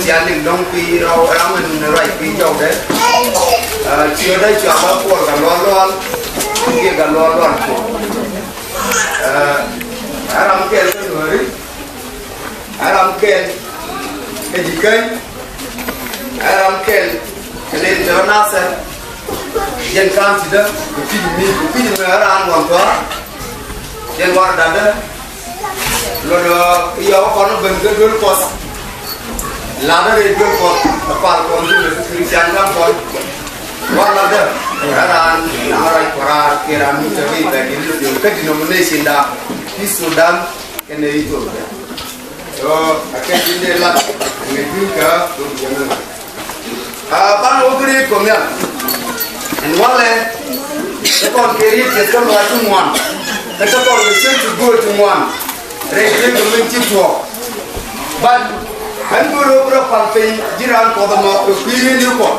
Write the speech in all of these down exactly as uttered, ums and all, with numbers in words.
Cia lik dɔ̱ŋ pi rɔw ram in ruac pi jɔwdɛ. Ciötdä cua bä puɔl kɛ lual lual. Kiɛ kɛ lual lual puɔl. Ɛ ram kɛl kä Nuääri. Ɛ ram kɛl kä Ji̱käny. Ɛ ram kɛl kɛ lɛl tɔ̱ Nathɛr. Jɛn ka̱n ti̱dä kɛ pi̱c mi kɛ pi̱c mi ɛ ran ŋuɔ̱n tɔ̱. Jɛn war datdä. Luɔt ɔ yɔw kɔn ben kä duel Kuɔth. Latdä rɛy duel Kuɔth ɛ pal kɔn ti lɛ Christian kan kɔn. Wal latdä ɛ raan naŋ ruac kɔraar kiɛ raan mi te ri bɛ di luth yom kä denomination da ti Sudan kɛnɛ Ethiopia. So a kɛ tin dee lat ŋɛ duel kä duel jɛ mɛ. A ban wä bi riet kɔ nhial. Ɛn walɛ te kɔn kɛ riet kɛ kä luac ti ŋuan. Kä te kɔn kɛ ciek ti gööl ti ŋuan. Rɛy jiäk kɛ min ci tuɔɔk. But ɣän bi röök rɔ pal piny ji̱ raan Kuɔth ɛmɔ kɛ kui̱ riet ni Kuɔth.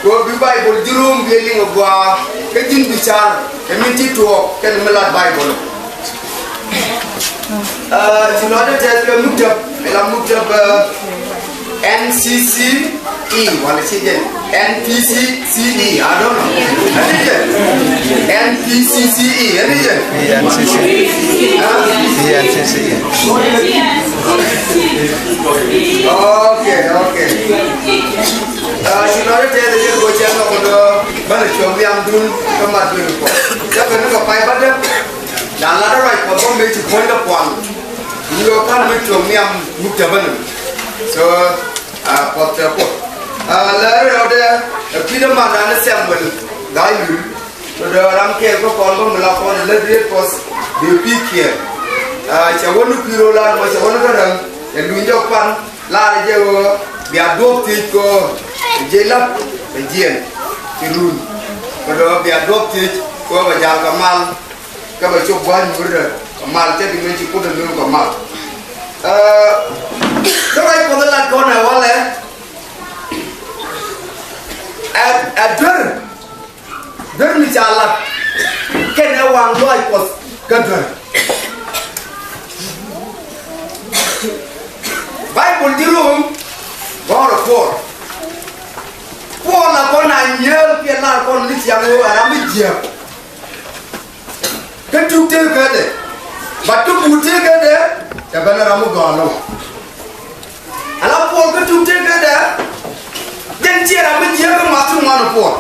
Kɛ ɣöö bi Baibol ji̱ Rom bi liŋ ɛ gua̱a̱ kä ji̱n bi car kɛ min ci tuɔɔk kɛnɛ mi lat Baibol. Ci lɔcdä tɛth kɛ muktab, ila muktab N C C E wala ci jɛn N P C C E, I don't know. Ɛn i̱ jɛ N P C C E, ɛn i̱ jɛ N C C E. N C C E. Okay, okay. Ci lɔcdä tɛth kɛ go̱o̱r cɛ lɔk dɔ banɛ cuɔ̱ŋ nhiamdun kä mat duël kɔ. Cɛ ben ni kɛ pay bädä. Ca lat ruac Kuɔth bä mëë ci puɔ̱nydä puaŋ. Ni ɣöö ka̱n mi tuɔ̱ŋ nhiam muk te bä ni. So, a, Kuɔth te Kuoth. A, lɛ rɛwdɛ ɛ kui̱dä mandan ni Samuel Ga̱a̱c Lul. Kɛ dɔ̱ ram kɛɛl kä kɔn bä mi la kɔn ɛ lät riet Kuɔth bi pi̱i̱ kiɛɛr. A, cɛ wä ni kui̱ ro̱o̱lan mɔ cɛ wä ni kä räm cɛ luny jɔk pan. Lar jɛ ɣöö bia duɔ̱ɔ̱p thiec kɛ ɣöö jiɛc la̱t bɛ jiɛn ci run. Kɛ dɔ̱ bia duɔ̱ɔ̱p thiec kɛ ɣöö bɛ ja̱l kɛ mal. Kä bɛ cop gua̱a̱th nyuurdä kɛ mal cä ti mëë ci Kuoth ɛ nööŋ kɛ mal. Kä ruac Kuɔth ɛ lat kɔn ɛ walɛ ɛ, ɛ duer. Duer mi ca lat kɛnɛ waŋ lɔaac Kuɔth kä duer. Baibol ji̱ Rom gɔ̱rä Puɔl. Puɔl la kɔn a nyieel kiɛ lar kɔn ni ciaŋ ɣöö ɛ ram mi jiääk. Kä tuk tëëkädɛ ba tuk wut tëëkädɛ cɛ ben ram mi gɔaa lo̱w. Ala Puɔl kä tuk tëëkädɛ jɛn ciɛ ram mi jiääk kä Mathiu ŋuan Puɔl.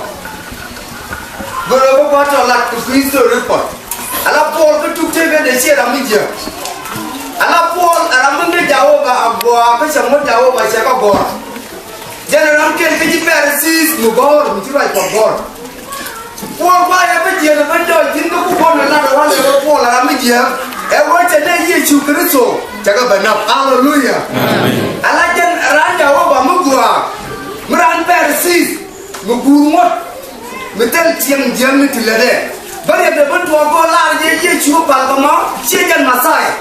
Gör ɣöö bä gua̱a̱th tɔ lat kɛ kui̱ story Puɔl. Ala Puɔl kä tuk tëëkädɛ ciɛ ram mi jiääk. Ala Puɔl ɛ ram mi ŋäc Jehova a gɔaa kä cɛ ŋuɔ̱t Jehova cɛ kɛ gɔ̱r. Jɛn ɛ ram kɛl kä ji̱ Pharisees mi gɔ̱r mi ci ruac Kuɔth gɔ̱r. Puɔl kua yɛ bi jiɛn ɛ ben jɔɔc thi̱n kä ku kɔn ɛ lat ɛ walɛ ɣöö Puɔl ɛ ram mi jiääk. Ɛ ɣöö cɛ dee Yecu Kritho cɛ kɛ ben näk. Aleluya. Amen. Ala jɛn ɛ raan Jehova mi gɔaa mi raan Pharisees mi guur ŋuɔ̱t mi thil cieŋ jiääkni ti lätdɛ. Bä riɛkdɛ ben tuɔɔk kɔn lar jɛ Yecu pal kɛ mɔ ciɛ jɛn Mɛthia.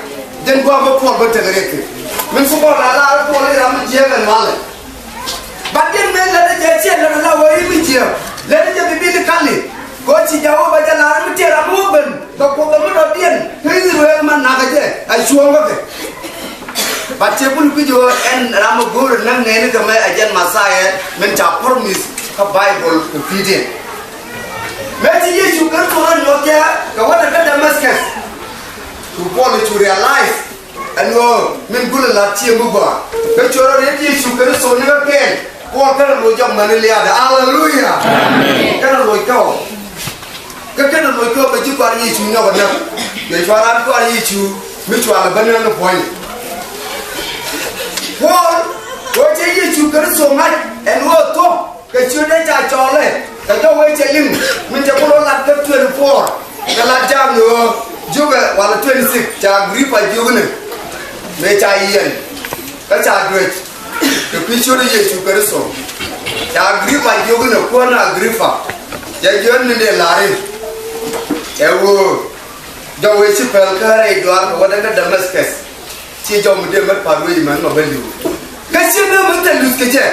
Jɛn gua̱a̱th bä Puɔl bä tekɛ riɛk thi̱n. Min ci Puɔl a lar Puɔl i̱ ram mi jiääk ɛn malɛ. But jɛn mëë lätdä jɛ ciɛ lätdä la wee i̱ mi jiääk. Lätdä jɛ biblically. Kɛ ɣöö ci Jehova jɛ lar mi tëë ram mi wä ben kɛ Kuoth ɛ mi dɔ̱diɛn kä Israel man nakä jɛ a cuɔ̱ɔ̱ŋ kä kɛ. But cɛ bul kui̱c ɣöö ɛn ram mi go̱o̱rä näk nɛɛni kɛ mɛ ɛ jɛn Mɛthia min ca promise kä Baibol kɛ pi̱i̱diɛn. Mëë ci Yecu Kritho rɔ nyuɔth jɛ kɛ wädɛ kä Damascus. Cu Puɔl cu realize ɛn ɣöö min gulɛ la̱t ciɛ mi gɔaa. Kä cuɛ rɔ riet Yecu Kritho ni kä kɛɛl. Puɔl kɛnɛ loc jɔk mɛn i̱ liaadɛ. Aleluya. Amen. Kɛnɛ loc kɛ ɔ. Kä kɛnɛ loc kɛ ɔ bɛ ji̱ Kua̱r Yecu nyɔk ɛ näk. Bɛ cua raan Kua̱r Yecu mi cua lɛ bä näk ni puɔ̱ny. Puɔl ɣöö cɛ Yecu Kritho ŋa̱c ɛn ɣöö thuɔ̱k. Kɛ ciötdɛ ca cɔɔlɛ kɛ jɔw wee cɛ liŋ min cɛ kulɔ lat kä twenty four kɛ lat jaam ni ɣöö jiökɛ walɛ twenty six ca Agripa jiök ni mëë ca yiɛn kä ca duec kɛ kui̱ ciötdɛ Yecu Kritho. Ca Agripa jiök ni kuäär ni Agripa cɛ jiök ni dee la̱ri ɛ ɣöö jɔw wee ci pɛl kä rɛy duaar kɛ wädɛ kä Damascus. Ci jɔw mi dee mät pa̱t wec mɛn mɔ bä li̱w. Kä ci nööŋ mi thil luth kɛ jɛ.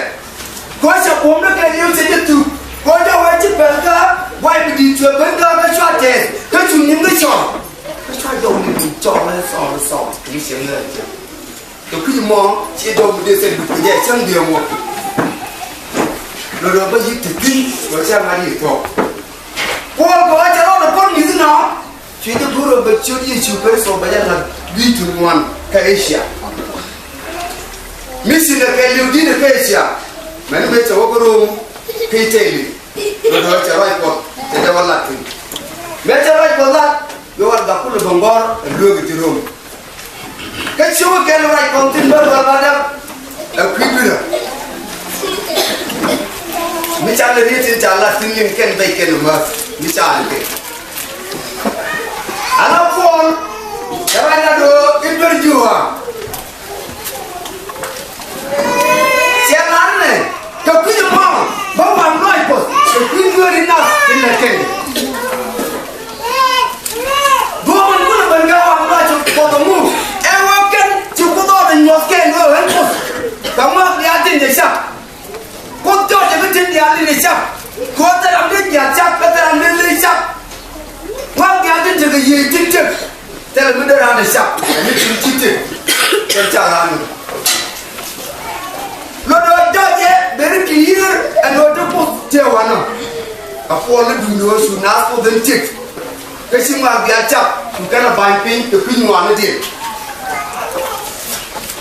Kɛ ɣöö cɛ kuɔ̱mdä kɛ li̱w cɛ jɛ thuk. Kɛ ɣöö jɔw wee ci pɛl kä guay mi di̱i̱t cuɛ ben kä kä cua tɛth. Kä cu nyin kä cɔl. Kä cua jɔw ni di̱i̱t cɔl ɛ thɔɔl thɔɔl. Ni cɛ ŋäär jɛ. Kɛ kui̱c mɔ ci dɔ̱ŋ mi dee thil bi kui̱c ɛ cäŋ diɛɛŋ wä. Lɔ dɔ̱ŋ bä yi̱k ti thi̱n lɔ cä ŋa̱c yi̱k thuɔ̱k. Puɔl kɛ ɣöö cɛ rɔɔdɛ puɔ̱t mi̱th inɔ. Cuɛ jɛ go̱r ɣöö bɛ ciöt Yecu Kritho bɛ jɛ la̱t gui̱i̱c ti ŋuan kä Asia. Mission ɛ kɛɛliw di̱t ɛ kä Asia. Mɛni mëë cɛ wä kä Rom kä Itali. Lɔ dɔ̱ŋ cɛ ruac Kuɔth cɛ jɛ wä la̱t thi̱n. Mëë cɛ ruac Kuɔth la̱t, yɛ wä gat kulɛ bä ŋɔ̱r ɛ lueek ɛ ti Rom. Kä cukɛ kɛn ruac kɔn thi̱n bä ruac bä däk ɛ kui̱ dui̱rä. Mi ca lɛ riet tin ca lat thi̱n liŋ kɛn bɛc kɛn mäth mi ca lɛ kɛ. Ala Puɔl cɛ ruac lat ɣöö i̱ duer Juudh. Cɛ lar nɛ kɛ kui̱c ɛmɔ bä waŋ lɔc Kuɔth kɛ kui̱ dueeri nath tin lät kɛn. Duɔ̱ɔ̱p in kulɛ ben kɛ waŋ lɔc Kuɔth ɛŋu? Ɛ wä kɛn ci Kuoth ɣɔn ɛ nyuɔth kɛn wee ɣän Kuoth. Kɛ ŋuak diaal tin jɛ cak. Kuoth jɔɔc ɛ bi tin diaal tin jɛ cak. Kuoth thil ram dee jiath cak, kä thil ram dee ley cak. Ŋuak diaal tin tekɛ yiëë tin tek. Thilɛ mi dee raan ɛ cak ɛ mi cin ci tëk. Thil cak raan mi luɔt ɣöö jɔɔcɛ beri ti yiër ɛ luɔt ti Kuoth tiɛ wanɔ. A Puɔl i̱ duundɛ ɣöö cu naath Kuoth in tëk. Kä ci ŋuak diaal cak cu kɛn ɛ ba̱ny piny kɛ kui̱ ŋuan i̱diɛn.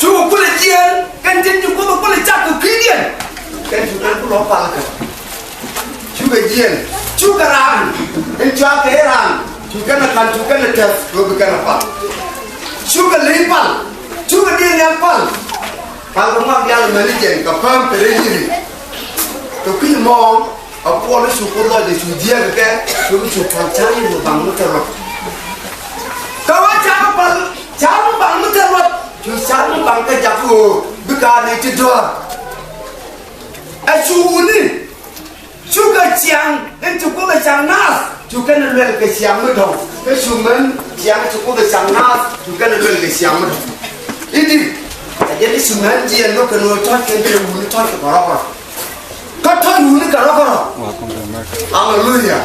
Cukɛ kulɛ jiɛɛn kɛn tin ci Kuoth ɛ kulɛ cak kɛ kui̱diɛn. Kɛn cu kɛn kulɛ pal kɛ. Cukɛ jiɛn, cukɛ raan in cua kɛ raan, cu kɛn ɛ ka̱n, cu kɛn ɛ tɛth, cu bi kɛn ɛ pal. Cukɛ ley pal, cukɛ diɛn ɛ pal. Pal kɛ ŋuak diaal mɛn i̱ jɛn kɛ päm kɛ rɛy yi̱ri. Kɛ kui̱ mɔ, a Puɔl i̱ cu Kuoth lɔcdɛ cu jiɛɛk kɛ, cu bi cu pal ca̱r ni baŋ mi te ruɔt. Kɛ wä ca̱r mi pal, ca̱r mi baŋ mi te ruɔt, cu ca̱r mi baŋ kɛ jak ɣöö bi ka̱a̱t ni ti dɔ̱a̱r. Ɛ cu wuni. Cukɛ ciaŋ in ci Kuoth ɛ caŋ naath, cu kɛn ɛ luɛl kɛ ciaŋ mi dɔ̱ŋ. Kä cu män ciaŋ ci Kuoth ɛ caŋ naath, cu kɛn ɛ luɛl kɛ ciaŋ mi dɔ̱ŋ. I̱di, ɛ jɛn i̱ cu män jiɛɛn lo̱k kɛn ɣöö tɔ̱c kɛn kɛ wuni tɔ̱c kɛ kɔrɔkɔrɔ. Kä tɔ̱c wuni kɛ rɔ̱kɔrɔ. Aleluya.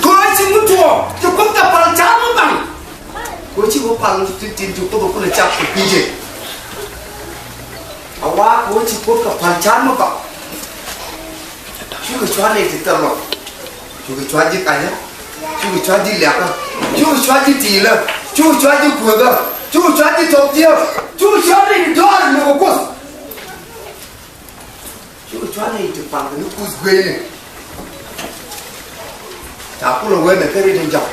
Kɛ ɣöö ci mi tuɔɔk ci Kuoth kɛ pal ca̱r mi baŋ. Kɛ ɣöö ci wä pal ti tin ci Kuoth ɛ kulɛ cak kɛ kui̱dɛ. A wa kɛ ɣöö ci Kuoth kɛ pal ca̱r mi baŋ. Cukɛ cua nɛy ti thil luɔt. Cukɛ cua ji̱ kanyä. Cukɛ cua ji̱ liakä. Cukɛ cua ji̱ tiilä. Cukɛ cua ji̱ kuäthä. Cukɛ cua ji̱ thɔp jiäk. Cukɛ cua nɛy ti dɔ̱a̱r in nökɛ Kuoth. Cukɛ cua nɛy ti pal kɛ ni Kuoth gueyni. Ca kulɛ wee mɛ kä riet in jɔk.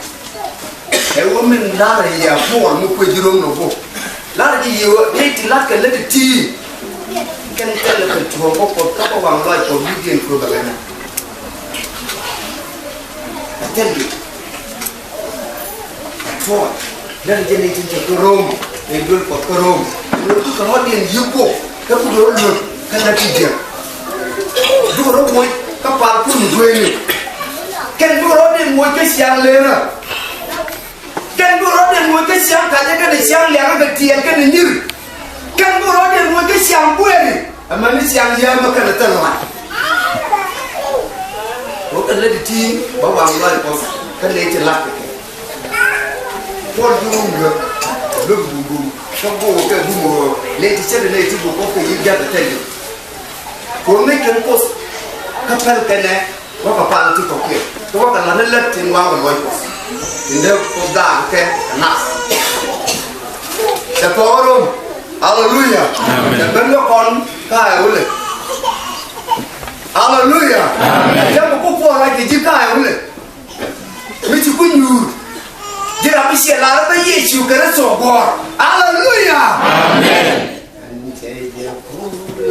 Ɛ wä min lar yɛ Puɔl mi kuec ji̱ Rom nɔ bok. Lar ji̱ yɛ wä nɛy ti lat kɛ lät ti. Kɛn thilɛ kɛ tuɔɔk bä Kuɔth kä bä waŋ lɔc Kuɔth wi̱cdiɛn kuëë bɛ kɛ nɛ. Ɛ thil ji̱. Ɛ tuɔɔk. Lät jɛ nɛy tin te kä Rom. Ɛ duel Kuɔth kä Rom. Ɛ duel kä kɛ rɔ̱diɛn yi̱k bok. Kä bikɛ rɔ luäk kä lät ti jiäk. Bikɛ rɔ moc kä pal kun gueyni. Kɛn bikɛ rɔ̱diɛn moc kä ciaŋ lërä. Kɛn bikɛ rɔ̱diɛn moc kä ciaŋ kacä kɛnɛ ciaŋ liakä kɛ tiɛɛl kɛnɛ nyir. Kɛn bikɛ rɔ̱diɛn moc kä ciaŋ bueeri. Amäni ciaŋ yäämä kɛnɛ thil lɔac. Wä kɛ lät ti bä waŋ lɔc Kuɔth kä nɛy ti lat kɛ kɛ. Puɔl ji̱ Rom luäk, luäk bum bum kä go̱o̱k kɛ bum ɣöö nɛy ti ce̱tkɛ nɛy ti bum Kuɔth kɛ yi̱k ja̱th ɛ thil ji̱. Kɛ ɣöö mëë kɛn Kuoth kä päl kɛnɛ wäkɛ pal ti kɔ̱kiɛn kä wäkɛ la̱t ni lät tin waŋkɛ luɔc Kuɔth. Tin dee Kuoth daakɛ kɛ kɛ nath. Cɛ thɔɔk Rom. Aleluya. Amen. Cɛ ben kɛ kɔn ka̱a̱c wulɛ. Aleluya. Amen. Cɛ bi ku Puɔl ruac kɛ ji̱ ka̱a̱c wulɛ. Mi ci ku nyuur. Ji̱ ram mi ciɛ lar bä Yecu Kritho guɔ̱ɔ̱r. Aleluya. Amen. Ɛn cɛ jɛ ku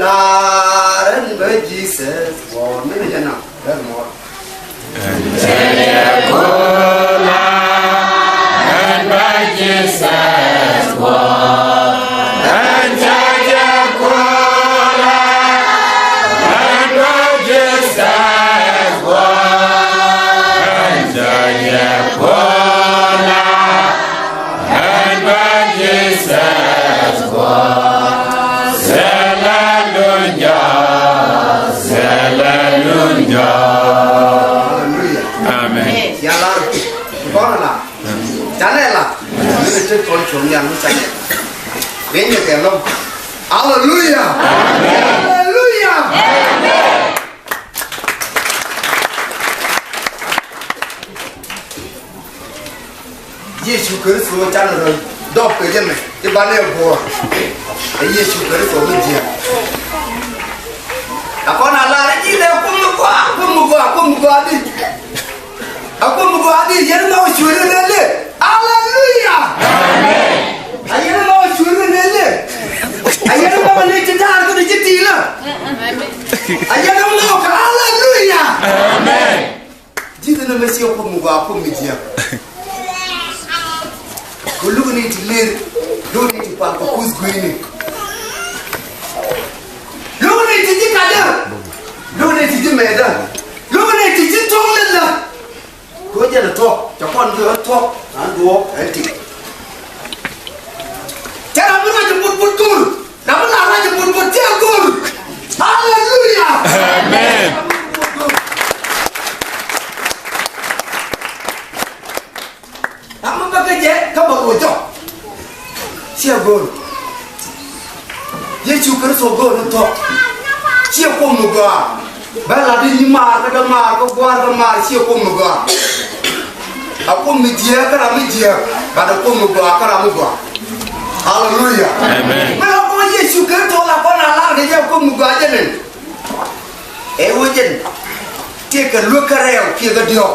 lar ɛn bä Jesus guɔ̱ɔ̱r. Mi ni jɛ nam. Bɛr muɔɔr. Ɛn cɛ jɛ ku lar ɛn bä Jesus guɔ̱ɔ̱r. Ɛn cɛ jɛ ku lar ɛn bä Jesus guɔ̱ɔ̱r. Ɛn cɛ jɛ ku lar ɛn bä Jesus guɔ̱ɔ̱r. Thilɛ luny jɔak, thilɛ luny jɔak. Hallelujah. Amen. Ya lar. Kɔn la. Canɛ la. Ni ni tet kɔn cuɔ̱ŋ yan ni canɛ. Rieny ni kɛ lɔm. Aleluya. Aleluya. Yecu Kritho canɛ rɔ dɔp kɛ jɛ mɛ ti banɛ buɔ̱ɔ̱r. Ɛ Yecu Kritho mi jiɛn. A kɔn a lar ji̱ lɛ kum mi gɔaa, kum mi gɔaa, kum mi gɔaa di. A kum mi gɔaa di, yɛn ma wä cuɛ ni lɛ lɛ. Aleluya. Amen. A yɛn ma wä cuɛ ni lɛ lɛ. A yɛn ma wä ni ti daar kɛ ni ji̱ ti̱i̱lä. A yɛn ma wä kɛ aleluya. Amen. Ji̱ ni mɛ ciɛ kum mi gɔaa, kum mi jiɛn. Ku luk ni ti ler, luk ni ti pal kɛ kuth guini. Luk ni ti ji̱ kadä, luk ni ti ji̱ mɛtdä, luk ni ti ji̱ tuɔk lɛl lɛ. Kɛ ɣöö jɛn ɛ thuɔ̱k, cɛ kɔn jiök ɣän thuɔ̱k, an duɔɔk ɛn tik. Cɛ ram mi ruac but but go̱o̱r, ram mi la ruac but but tiɛɛl go̱o̱r. Aleluya. Amen. Ram mi bä kä jɛ kä bä ruɔ jɔk. Ciɛ go̱o̱r. Yecu Kritho go̱o̱r ni thuɔ̱k. Ciɛ kuɔm mi gɔaa. Bä la di nyimaar kä dämaar kä gua̱a̱r kä maar, ciɛ kuɔm mi gɔaa. A kuɔm mi jiääk kä ram mi jiääk. Bat a kuɔm mi gɔaa kä ram mi gɔaa. Aleluya. Amen. Mɛ la kɔn Yecu Kritho la kɔn a lar kɛ jɛ kuɔm mi gɔaa jɛ nɛn. Ɛ wä jɛn tëëkɛ luäk kä rɛw kiɛ kä diɔ̱ɔ̱k.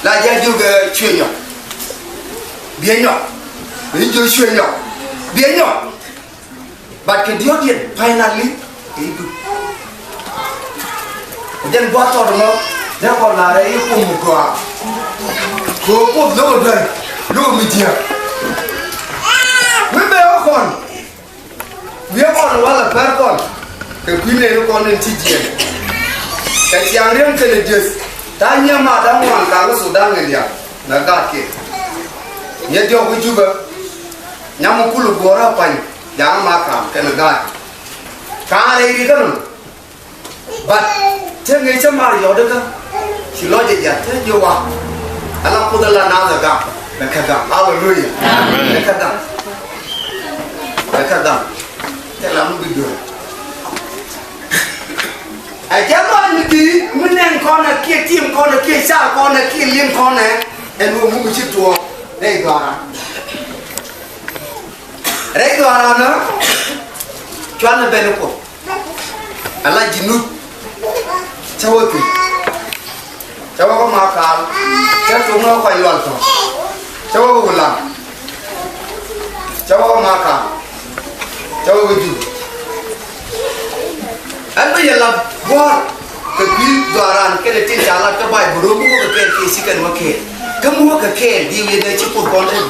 La jɛ jiök ɛ cuɛ nyɔk. Biɛ nyɔk. Ɛ jiök cuɛ nyɔk. Biɛ nyɔk. But kɛ diɔ̱ɔ̱k yɛn finally ɛ i̱ duk. Jɛn buath tɔt mɔ dee kɔn la̱rɛ i̱ kum mi gɔaa. Kɛ ɣöö Kuoth lo̱k ɛ duer lo̱k mi jiääk. Mi bɛ ɣä kɔn. Wiee kɔn walɛ pɛr kɔn kɛ kui̱ nɛy ni kɔn in ci jiɛɛn. Kɛ ciaŋ riäŋ kɛnɛ jiäth ta̱a̱ nyiɛ maat da̱ŋ ŋuan ka̱n kä Sudan ŋɛ lia̱a̱ mɛ gaatkiɛn. Nyiɛ diɔ̱k kä Jubɛ nyam mi kul guɔ̱ɔ̱rä pa̱ny ja̱a̱ŋ ma ka̱a̱m kɛnɛ gaatkiɛn. Ka̱a̱n rɛy ri̱t kä nɔn. But te ŋi̱i̱cä mar yɔ̱dikä ci lɔcɛ jiath te ji̱ wa. Ala Kuoth ala naath ɛ gam bɛ kɛ gam. Aleluya. Amen. Bɛ kɛ gam. Bɛ kɛ gam. Te lam mi bi duer. Ɛ jɛ lɔc mi di mi nɛn kɔnɛ kiɛ tim kɔnɛ kiɛ car kɔnɛ kiɛ liŋ kɔnɛ. Ɛn wä mi bi ci tuɔɔk rɛy dhɔaran. Rɛy dhɔaran ɛ cuanɛ ben ni Kuoth. Ala ji̱ Nup cä wä thi̱n. Cä wä kä Makal. Cä tuŋ ni wä kɔc lual tɔ̱. Cä wä kä Wulaŋ. Cä wä kä Makal. Cä wä kä Jubɛ. Ɛn bä yɛ la gua̱a̱r kɛ kui̱ dhɔaran kɛnɛ tin ca lat kä Bayböl röm mi wä kɛ kɛɛl kiɛ ci kɛn wä kɛɛl. Kä mi wä kɛ kɛɛl diw yɛ dee ci Kuoth kɔn rɛm.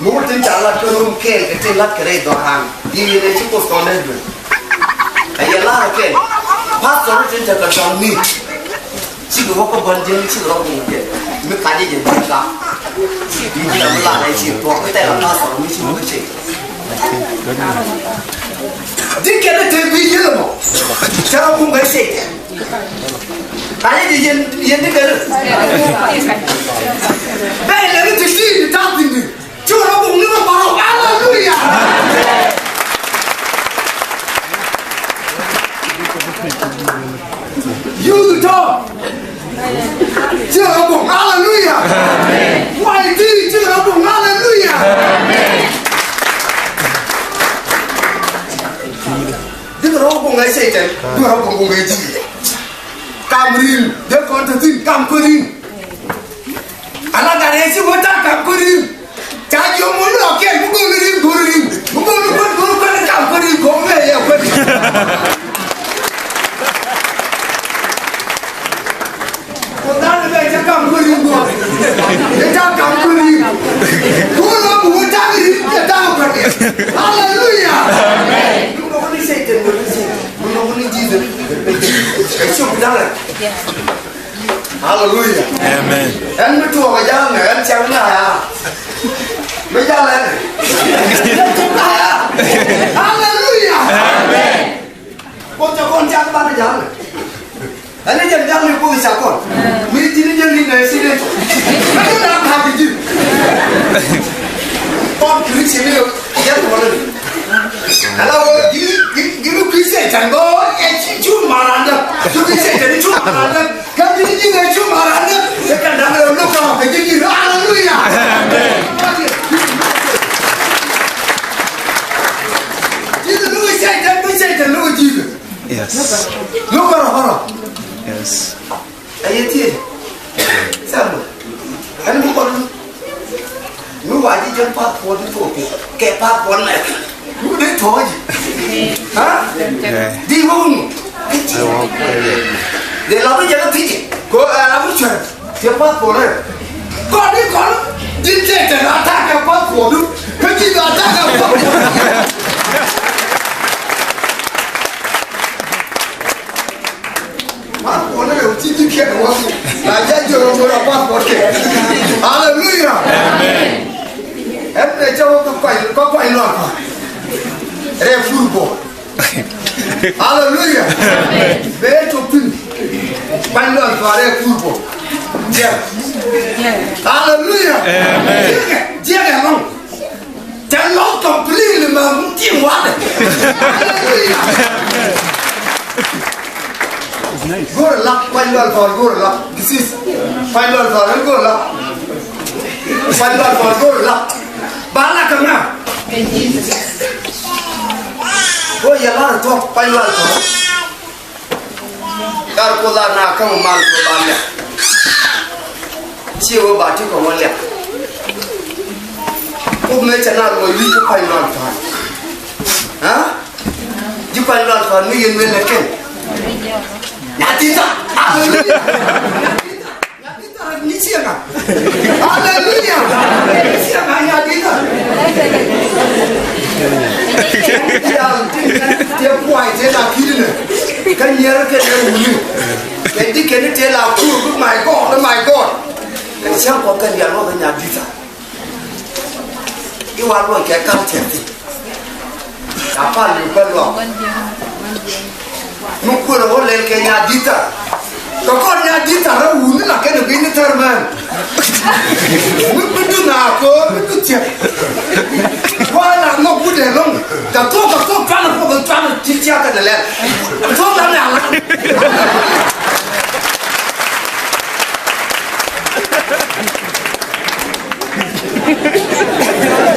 Mi wä tin ca lat kä rum kɛɛl kɛ tin lat kɛ rɛy dhɔran. Di wi̱n ɛ ci Kuoth kɔn dee duel. Ɛ yɛ lar kɛɛl. Pastor tin te kɛ dɔŋ ni. Cikɛ wä kä bän jɛn cikɛ rɔ guŋ jɛn. Mi ka jɛ jɛn jɛn ka. Di jɛ mi lar ɛ ci tuɔk kɛ tɛl pastor mi ci wä kä cɛ. Di kɛn te bi yel mɔ. Cɛ rɔ guŋ kɛ cɛ. Ka yɛ di yɛn, yɛn di kɛ ri. Bɛ lɛ ri ti ti di ta ti ni. Ci wä rɔ guŋ ni ma bɔrɔ. Aleluya. Youth tɔ. Ci wä rɔ guŋ. Aleluya. Y T ci wä rɔ guŋ. Aleluya. Di wä rɔ guŋ ɛ Satan. Di wä rɔ guŋ ɛ ji̱. Kam rin, dee kɔn te thi̱n, kam kuäär rin. Ala gat ɛ ci wä ta̱a̱ kam kuäär rin. Ca jiök mun lɔ kɛl, mi go̱o̱r rin, go̱o̱r rin. Mi go̱o̱r kuäär, go̱o̱r kuäär, kam kuäär rin, go̱o̱r mɛ yɛ kuäär rin. Ko dhan bɛ ca kam kuäär rin go̱o̱r. Dee ta̱a̱ kam kuäär rin. Go̱o̱r lɔ mi wä ta̱a̱ rin, dee ta̱a̱ kuäär rin. Hallelujah. Amen. Mun dɔ̱ŋ ni Satan, mun dɔ̱ŋ ni Satan. Mun dɔ̱ŋ ni Jesus. Ɛ ciök da̱ŋ rɛk. Hallelujah. Amen. Ɛn mi tuɔɔk ɛ jal ɛn ɛ, ɛn cak ni aya. Mi jal ɛn ɛ. Aya. Hallelujah. Amen. Ko cak kɔn cak ban jal ɛn ɛ. Ɛn ɛ jɛn jal ni ko cak kɔn. Mi ji̱n ni jɛn ni nɛ si ni. Ɛn ɛ na ka ji̱. Kɔn Christian ni yɛ kɔn ni. Ala wä ji̱ ji̱ ji̱ Christian can bä ɛ cu maranda. Ji̱ Christian can cu maranda. Kan ji̱ ji̱ ɛ cu maranda. Ɛ kan da̱ŋ ɛ lo̱k kɔn kɛ ji̱ ji̱. Hallelujah. Ji̱ ji̱ lo̱k Satan, lo̱k Satan, lo̱k ji̱. Yes. Lo̱k kɔn kɔn. Yes. A yɛ tiee. Sɛm. Ɛn mi kɔn. Mi wa ji̱ jɛn passport ni kɛ kɛ passport mɛ. Mi dee tɔɔji. Ha? Di wä wun. Di la bi jɛ ka tiji. Ko ɛ la bi cuɛ. Jɛ passport ɛ. Kɔn ni kɔn. Di tɛ tɛ la ta kɛ passport du. Kɛ ji̱ la ta kɛ passport. Passport ni rɛw ti ti kiɛ ni wä. La jɛ jɛ rɛw rɛw passport kɛ. Hallelujah. Amen. Ɛn ni cɛ wä kɛ kɔy kɛ kɔy lɔn pa. Rɛ fur bɔ. Hallelujah. Amen. Bɛ cɔ pin. Kɔy lɔn pa rɛ fur bɔ. Jɛ. Hallelujah. Amen. Jɛ kɛ jɛ kɛ lɔn. Tɛ lɔŋ completely ma ti ŋuan. Go̱o̱rɛ lap kuany lual kɔn go̱o̱rɛ lap. This is kuany lual kɔn go̱o̱rɛ lap. Kuany lual kɔn go̱o̱rɛ lap. Ba la kɛ ŋa? Go̱o̱rɛ yɛ la tɔk kuany lual kɔn. Kar Kuoth a na käm mal kɛ ba lɛk. Ciɛ wee ba ti kɔn wä lɛk. Kuoth mëë cɛ na luɔc wi̱i̱ kä pa̱ny lual pa̱a̱n. Ha? Ji̱ pa̱ny lual pa̱a̱n mi yɛn wee lɛk kɛn. Nya ti tha. Hallelujah. Ni ciɛ ŋa? Hallelujah. Ni ciɛ ŋa nya dita. Tiɛ kuay tiɛ la kiri nɛ. Ka nyɛrɛ kɛ nɛ wuni. Kɛ di kɛ ni tiɛ la kur bi my God, my God. Kɛ ni ciɛ kɔ kɛ ni a lɔ kɛ nya dita. I̱ wa luɔc kɛ culture thi̱n. Ca pal ni pal luɔk. Mi kuer ɣä lɛl kɛ nya di̱tha. Kɛ kɔn nya di̱tha rɛ wuni la kɛn i̱ gui̱ni thär mɛn. Mi bi du na ko̱o̱r mi du thiek. Kua̱r na ŋɔk wut ɛ lo̱ŋ. Kɛ thok kɛ thok cuanɛ puɔth cuanɛ ti tiak kɛ dɛ lɛl. Thok na mɛ ala.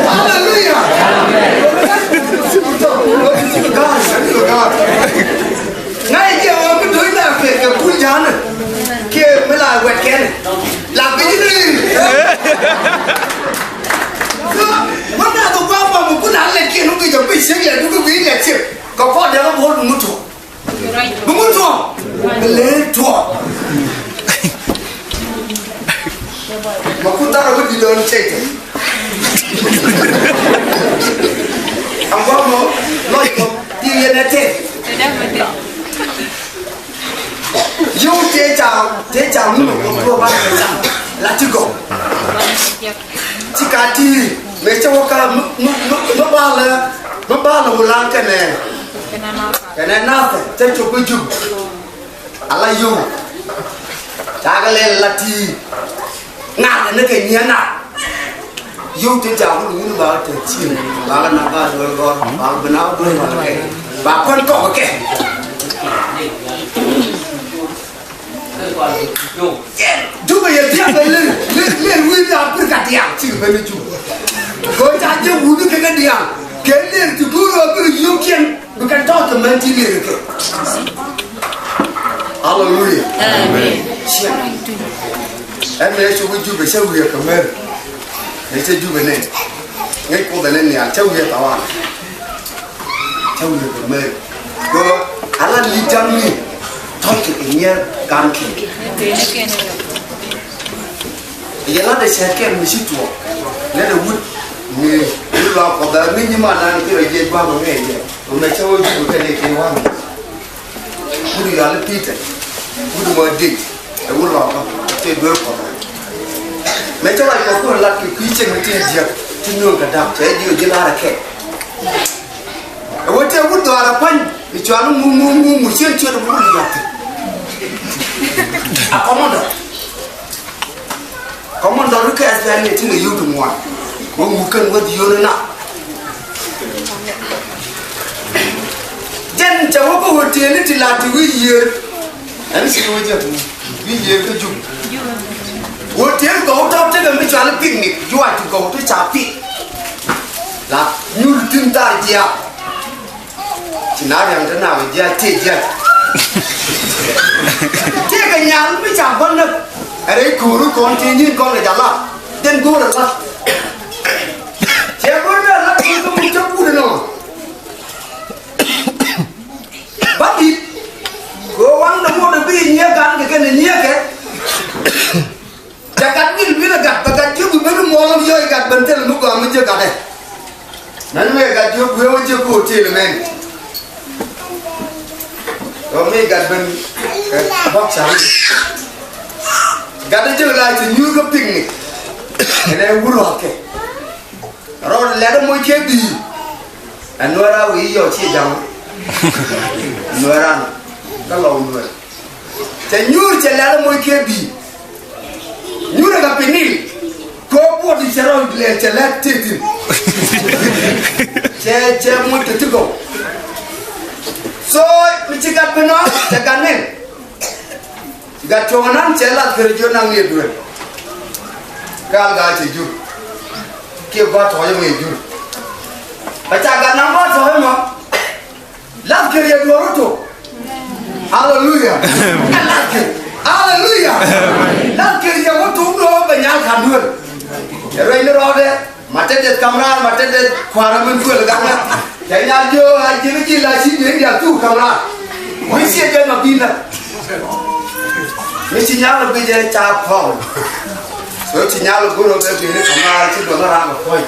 Hallelujah. Ŋa̱c jɛ ɣöö mi do̱cna kɛ kɛ kuny ja̱a̱nä kiɛ mi la wɛt kɛnɛ la piny ni. Wä na dhɔ gua̱a̱th bä mi kun a lɛt kiɛ ni guic a guic ciek lɛt ni guic lɛt ciek kɛ kɔn dɛk a buɔ̱l mi ŋut tuɔ̱k. Bi ŋut tuɔɔk. Bi lee tuɔɔk. Ma ku thar a wä di dɔɔn cɛy tɛ. Am bä mɔ lɔc mɔ di yɛn ɛ tɛth. Yio̱w tëë ca tëë ca ŋun ɛ kɔn tuɔɔk ba kɛ cam la ti gɔw. Ti ka ti mëë cä wä ka mi mi mi mi baalɛ mi baalɛ wulaŋ kɛnɛ kɛnɛ nathɛ cä cop kä Jub. Ala yio̱w cakɛ lɛl la ti ŋa̱th ni kɛ nyiɛ nath. Yio̱w ti ca wul wun ba kɛ tɛ cin ba kɛ na ba duel gɔr ba kɛ bi na duel ba kɛ ba kuän kɔk kɛ. Jubɛ yɛ diaal bɛ ler ler ler wi̱i̱ daal bir ka diaal. Cik ben ni Jubɛ. Kɛ ca jɛ wut kɛ kɛ diaal kɛ ler ti go̱o̱r ɔ bir yio̱w kiɛn bi kɛ tɔ̱ kɛ mɛn ti ler kɛ. Hallelujah. Amen. Ciɛ. Ɛn mɛ cuk Jubɛ cɛ wi̱i̱ kɛ mɛr. Mɛ cɛ Jubɛ nɛ ŋäc Kuoth ɛn ni nial cɛ wi̱i̱ thawan. Cä wi̱i̱ kɛ Mary. Kɛ ɣöö ala li̱i̱t ja̱ŋni tɔ̱c kɛ kɛ nyier gaŋ kiɛ. Yɛ lat dee cɛɛt kɛn mi ci tuɔɔk lɛt ɛ wut ni wut luaak Kuɔth ɛ ŋi̱ny i̱ man nan kɛ rɔ jiɛc gua̱a̱k ɛ ŋɛɛ jɛ. Mɛ cä wä ji̱ kɛ dee kɛ wa̱a̱ŋ. Wut Yɔal i̱ Pi̱tɛr wut mɔ dec ɛ wut lɔɔkä tëë duel Kuɔth. Mëë cä ruac Kuɔth Kuɔth lat kɛ kui̱ cieŋ mi tëë jiäk ti nööŋ kɛ da̱k cɛ jiök ji̱ la̱rä kɛ. Ɛ wä tëë wut dhɔaarä pa̱ny mi cɔal i̱ ŋuŋ ŋuŋ ŋuŋ ŋuŋ cien ciöt ɛ wut yath. A kɔmɔndɔ kɔmɔndɔ ri kɛ S P L A ti ŋɛ yio̱w ti ŋuan. Wä ŋut kɛn wä dhiöönä na. Jɛn cɛ wä kä hotel ni ti la ti wi̱i̱ yiëër. Ɛn ci wä jɛ wi̱i̱ yiëër kä Jub. Hotel gɔw tɔ̱ tekɛ mi cual picnic, juac ti gɔw ti ca pik. La nyul tin thar jiaak. Ci na riaŋ te na wä jiac tëë jiac. Tëë kɛ nyal mi ca gua̱n näk. Ɛ rɛy ko̱o̱ri kɔn tëë nyin kɔn kɛ jala. Den go̱o̱rɛ la. Cɛ go̱o̱rɛ la ko̱o̱ri kɔn cä kuut ɛnɔ. Ba dit. Kɛ waŋ dämuɔt ɛ bi nyiee gan kɛ kɛn ɛ nyiee kɛ. Cɛ gat wil wil ɛ gat bɛ gat jiök bi ben muɔɔl ɔ yɔc gat ben thil mi gɔaa mi jiök gat ɛ. Mɛn wee gat jiök wee wä jiök ko̱o̱r tëël mɛn. Ɔ mi gat ben kɛ bɔk ca wil. Gat ɛ jiök la ci nyuur kä picnic. Kɛnɛ wur ɔ kɛ. Rɔɔd lɛt ɛ moc kiɛ bi̱i̱. Ɛ nuɛɛr a wi̱i̱ yɔc ci ja̱ŋ. Nuɛɛr an kä lɔw nuɛɛr. Cɛ nyuur cɛ lɛl moc kiɛ bi̱i̱. Nyuur ɛ kɛ pinil. Kɛ ɣöö buɔt i̱ cɛ rɔ lɛl cɛ lɛl tëë thi̱n. Cɛ cɛ moc kɛ ti gɔw. So mi ci gat bi nɔɔk cɛ gat nɛn. Gat cuɔ̱ŋ nan cɛ lath kɛ rɛ jiön naŋ ni ɛ duel. Gal gaa cɛ jur. Kiɛ gɔaa tɔ̱ɔ̱c ɛmɔ yɛ jur. Ɛ ca gat naŋ gɔaa tɔ̱ɔ̱c ɛmɔ. Lath kɛ yɛ duɔ̱ɔ̱r tok. Aleluya. Lath kɛ. Aleluya. Lath kɛ yɛ wä tok duɔ̱ɔ̱r bɛ nyal ka̱n duel. Ɛ ruec ni rɔɔdɛ. Ma te det kam raar, ma te det kua̱r min kuël gaŋä. Cɛ nyal jiö a ji̱n ji̱ la ci ji̱n dial thuk kam raar. Mi ciɛ jɛ ma binä. Mi ci nyal bi jɛ ca pɔl. So ci nyal goro bɛ bi ni kam raar ci duɔ̱ɔ̱r raar ma pɔy.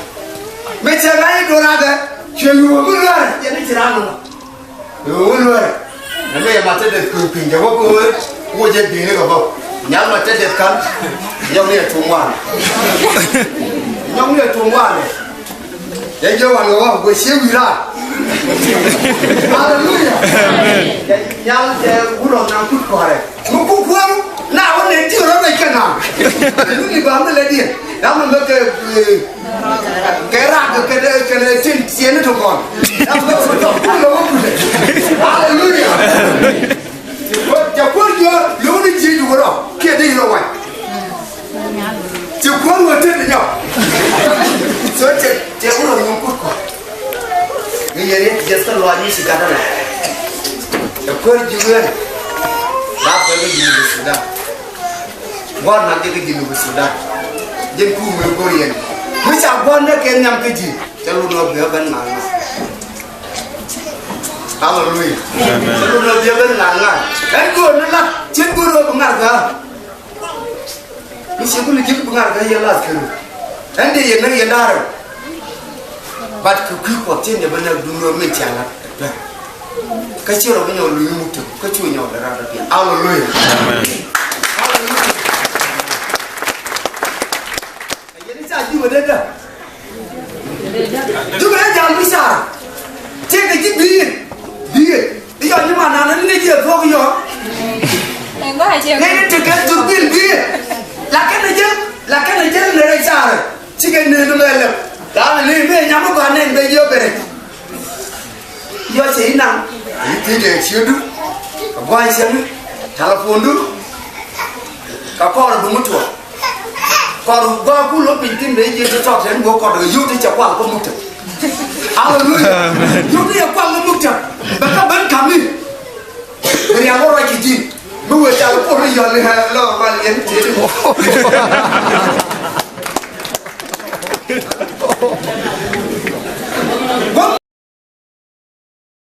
Mi cɛ ŋa̱c i̱ do̱raadɛ cuɛ yuɔ̱ɔ̱k mi luäärä yɛn i̱ ci raan nɔmɔ. Ɛ ɣöö wä luäärä. Nɛ mi yɛ mat te deth kui̱ kui̱ jɛ wä ko̱o̱r. Wä jɛ bi̱i̱ni kɛ bä. Nyal mat te deth ka̱n. Nyɔk ni ɛ tuŋ wanɛ. Nyɔk ni ɛ tuŋ wanɛ. Yɛ jɛ wan kɛ wä wä cie wi̱i̱ raar. Aleluya. Amen. Nyal jɛ wurɔ na kut kɔrɛ. Mi ku kuäŋ na wä nɛ ti rɔ bɛ kɛ na. Lu ni ba mi lɛ diɛ. Na mi mɛ kɛ, eh, kɛ rak kɛ dɛ kɛ dɛ tin tiɛni to kɔn. Na mi mɛ kɛ to ku lɛ wä ku lɛ. Aleluya. Jɛ kuäŋ jɔ lɛ wä ni jiɛ ju wä rɔ kiɛ dee yi rɔ wac. Ti kuäär wä tet ni nyɔk. So cɛ cɛ wä rɔ nyuŋ kut kɔ. Ni yɛ riet jɛ thil lɔac ni ci gat ɛmɛ. Ɛ kuäär ji̱ wee. La kuäär ji̱ ni bi Sudan. Gua̱a̱r na jɛ kä ji̱ ni bi Sudan. Jɛn ku wee go̱r yɛn. Mi ca gua̱a̱r nɛ kɛ nhiam kä ji̱. Cɛ lu nɔ biɛ ben ŋa̱a̱ŋ ŋa̱a̱ŋ. Hallelujah. Amen. Cɛ lu nɔ biɛ ben ŋa̱a̱ŋ ŋa̱a̱ŋ. Ɛn go̱o̱r ni la cin go̱o̱r wä bi ŋa̱a̱ŋ ŋa̱a̱ŋ. Mi ci kul ji̱ bi ŋa̱r kä yɛ lath kɛ rut. Ɛn dee yɛ näk yɛ da̱rä. But kɛ kui̱ Kuɔth cin yɛ bä näk duŋ röm mi ciaŋ lat. Kä ci rɔ bi nyɔk luny muk tek kä cu nyɔk dee rat dee piɛl. Hallelujah. Amen. Hallelujah. Yɛn i̱ ca ji̱ wä dee dä. Jukɛ jal mi car. Tëëkɛ ji̱ bi̱i̱. Bi̱i̱. I̱ yɔ ji̱ man nan ni jiɛ thuɔ̱k yɔ. Ni ni tekɛ thurbil bi̱i̱. Lakin ni jɛ, lakin ni jɛ ni rɛ car. Cikɛ ni ni mɛ lɛ. Kaa ni ni mɛ nyam mi ba nɛn bɛ jiɛ bɛrɛ. Yɔ cɛ inaŋ. I̱ ti dee ciötdu. Kɛ gua̱a̱c cäŋ. Telephone du. Kɛ kɔr du mi tuɔɔk. Kɔr gua̱a̱k ku lo̱k piny thi̱n bɛ ji̱ ti tɔt ɛn guɔ kɔt kɛ yio̱w ti cɛ kual kä muktä. Aleluya. Amen. Yio̱w ti cɛ kual kä muktä. Bɛ kä ben ka̱m i̱. Bɛ riaŋ wä ruac kɛ ji̱. Mi wee cal por ni yɔl ni hɛn lɔ mal yɛn ti. Gua̱a̱k